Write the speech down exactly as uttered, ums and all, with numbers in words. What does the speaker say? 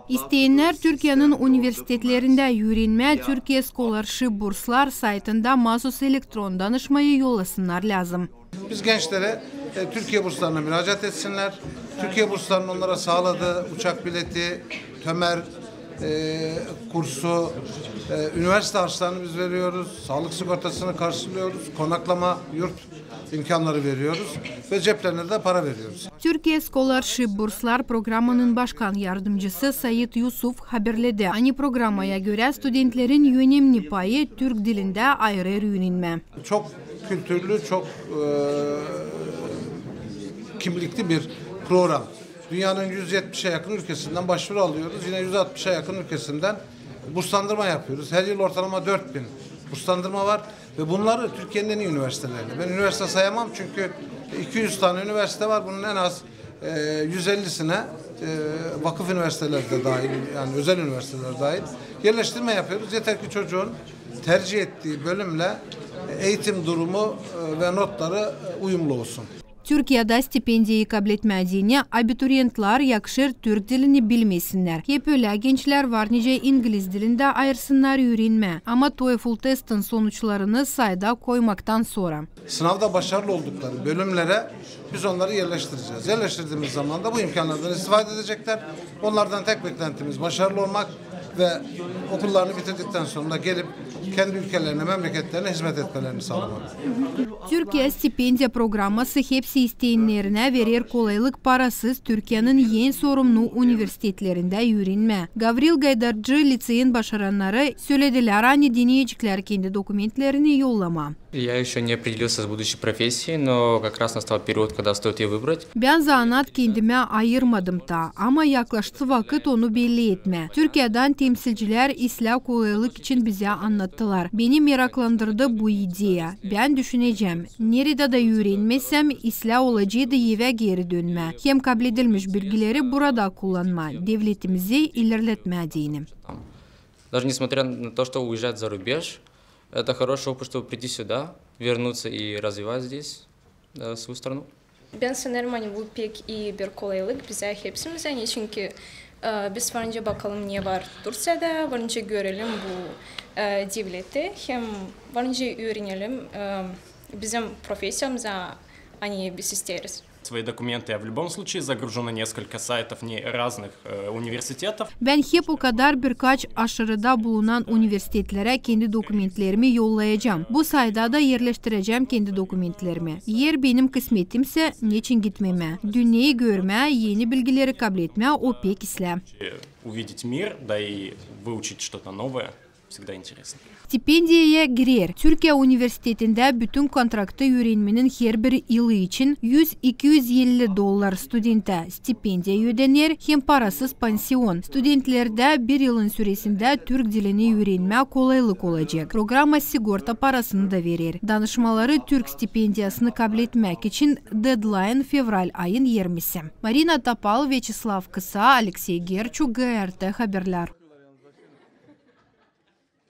İsteyenär Türkiyäniñ universitetlerindä üürenmää Türkiye Scholarship burslar saytında mazus elektron danışmayı yollasınnar lääzım. Biz gençlere, e, Türkiye burslarına müracaat etsinler. Türkiye burslarının onlara sağladığı uçak bileti, TÖMER, e, kursu, e, üniversite harçlarını biz veriyoruz, sağlık sigortasını karşılıyoruz, konaklama, yurt imkânları veriyoruz ve ceplerine de para veriyoruz. Türkiye Scholarship burslar programanın başkan yardımcısı Said Yusuf haberledi, ani programaya görä studentlerin önemni payı türk dilindä ayırêr üürenmää. Çok kültürlü, çok, e, kimlikli bir program. Dünyanın yüz yetmişe yakın ülkesinden başvuru alıyoruz. Yine yüz altmışa yakın ülkesinden burslandırma yapıyoruz. Her yıl ortalama dört bin burslandırma var ve bunları Türkiye'nin en iyi üniversitelerinde. Ben üniversite sayamam çünkü iki yüz tane üniversite var. Bunun en az, e, yüz ellisine, e, vakıf üniversiteleri de dahil, yani özel üniversiteler dahil yerleştirme yapıyoruz. Yeter ki çocuğun tercih ettiği bölümle eğitim durumu, e, ve notları, e, uyumlu olsun. Türkiyädä stipendiyayı kabletmää deyni abituriyentlär yakışêr türk dilini bilmesinnär. Hep ölä gençlär var nicä ingliz dilindä ayırsınnar üürenmää, ama TOEFL testin sonuçlarını sayda koymaktan sora. Sınavda başarılı oldukları bölümlere biz onları yerleştireceğiz. Yerleştirdiğimiz zaman da bu imkânlardan istifade edecekler. Onlardan tek beklentimiz başarılı olmak ve okullarını bitirdikten sonra gelip kendi ülkelerine, memleketlerine hizmet etmelerini sağlamak. Türkiye stipendiya programası hepsi isteyennerinä verer kolaylık parasız Türkiyäniñ en sorumnu universitetlerindä üürenmää. Gavril Gaydarcı liţeyin başarannarı söledilär, ani deneyeceklär kendi dokumentlerini yollamaa. Я ещё не определился с будущей профессией, но как раз настал период, когда стоит её выбрать. Bän zanaat kendimä ayırmadım taa, ama yaklaştı vakıt onu belli etmää. Türkiyädän temsilcilär islää kolaylık için bizä annattılar. Beni meraklandırdı bu ideya. Bän düşünecäm, neredä dä üürenmesäm, islää olaceydı evä geeri dönmää hem kabledilmiş bilgileri burada kullanmaa, devletimizi ilerletmää deyni. Даже несмотря на то, что уезжать за рубеж, это хороший опыт, чтобы прийти сюда, вернуться и развивать здесь, э, свою страну. Bän sanêrım, ani bu pek ii bir kolaylık bizä hepsimizä, ani çünkü, e, biz var nicä bakalım, ne var Turţiyada, var nicä görelim bu, e, devleti, hem var nicä üürenelim, e, bizim professiyamıza, ani biz isteeriz. Свои документы я в любом случае загружу на несколько сайтов не разных, э, университетов. Bän hep okadar birkaç aşırıda bulunan universitetlerä kendi dokumentlerimi yollayacam. Bu sayda da erleştirecäm kendi dokumentlerimi. Eer benim kısmetimsä, neçin gitmemää? Dünneyi görmää, eni bilgileri kabletmää o pek islää. Увидеть мир, да и выучить что-то новое. Всегда интересно. Stipendiyaya girer. Türkiya universitetindä bütün kontraktı üürenmenin herbir yılı için üz, iki üz elli dollar studentä stipendiya ödener hem parasız pansion. Studentlerdä bir yılın süresindä türk dilini üürenmää kolaylık olacek. Programa sigorta parasını da verer. Danışmaları türk stipendiyasını kabletmäk için deadline fevral ayın irmisi. Marina Topal, Vyaçeslav Kısa, Aleksey Gerçuk, GRT Haberlär.